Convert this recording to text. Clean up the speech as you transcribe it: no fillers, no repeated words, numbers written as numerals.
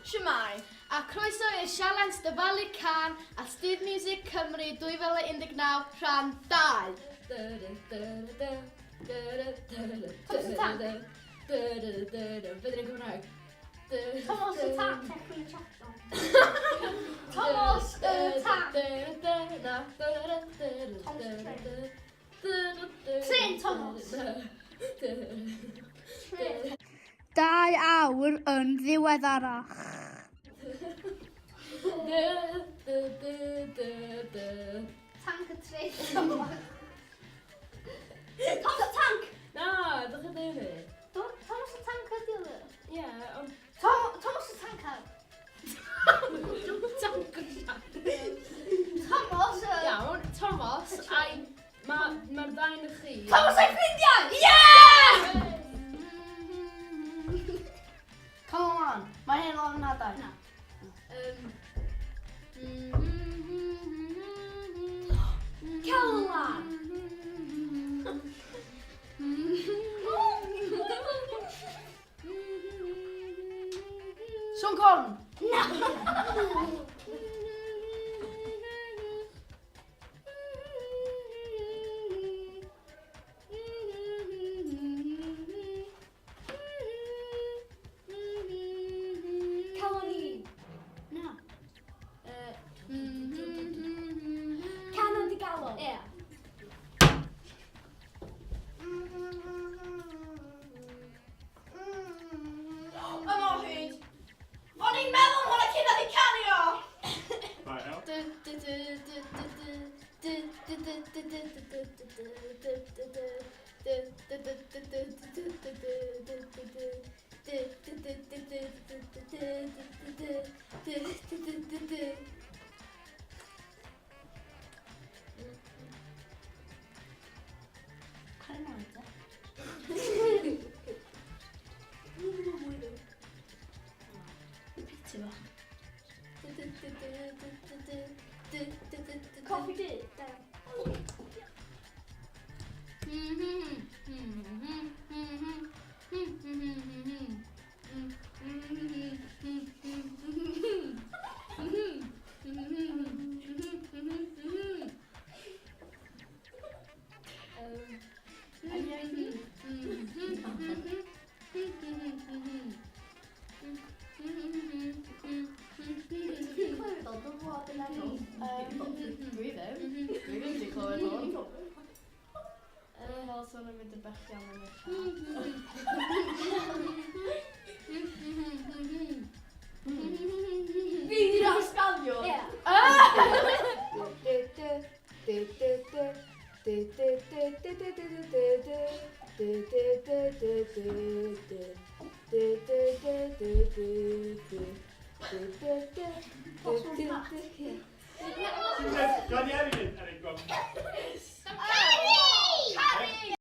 Shwmae, a croeso i'r sialens dyfalu cân a Stydd Music Cymru 2019 rhan 2. Thomas y Tank. Be dyn Cymraeg? Thomas y Tank. Tecwyn y Chapel. Thomas y Tank. Thomas y Train. Trên Thomas. Trên. Dau awr yn ddiweddarach. Tank y trên Thomas. Thomas y Tank. Na, ydych chi'n dweud hynny? Thomas y Tank ydi o. Ie, ond... Thomas y Tank ar. Tank Thomas y... Iawn, Thomas a'i... Mae'r ma ddau yn chi... Thomas a'i ffrindiau! Yeah! Come on, mae hyn o'n nadau. Na. Calan! Siôn Corn! Na! Calon i. Na. Canon di galon. Ie. Yma o hyd. O'n i'n meddwl hwnna cyn oedd i cario! Right, Al. Cario mlaen te. Piti fo. Coffi du. Ti'n clywed o? Dwi'n gwybod yn enw. Dwi ddim. Dwi ddim wedi clywed hwn. Fel sôn yn mynd yn bell iawn yn y chat. Fi di'r ysgolion! Ie. Go on, yeah, Erin. Erin, go on.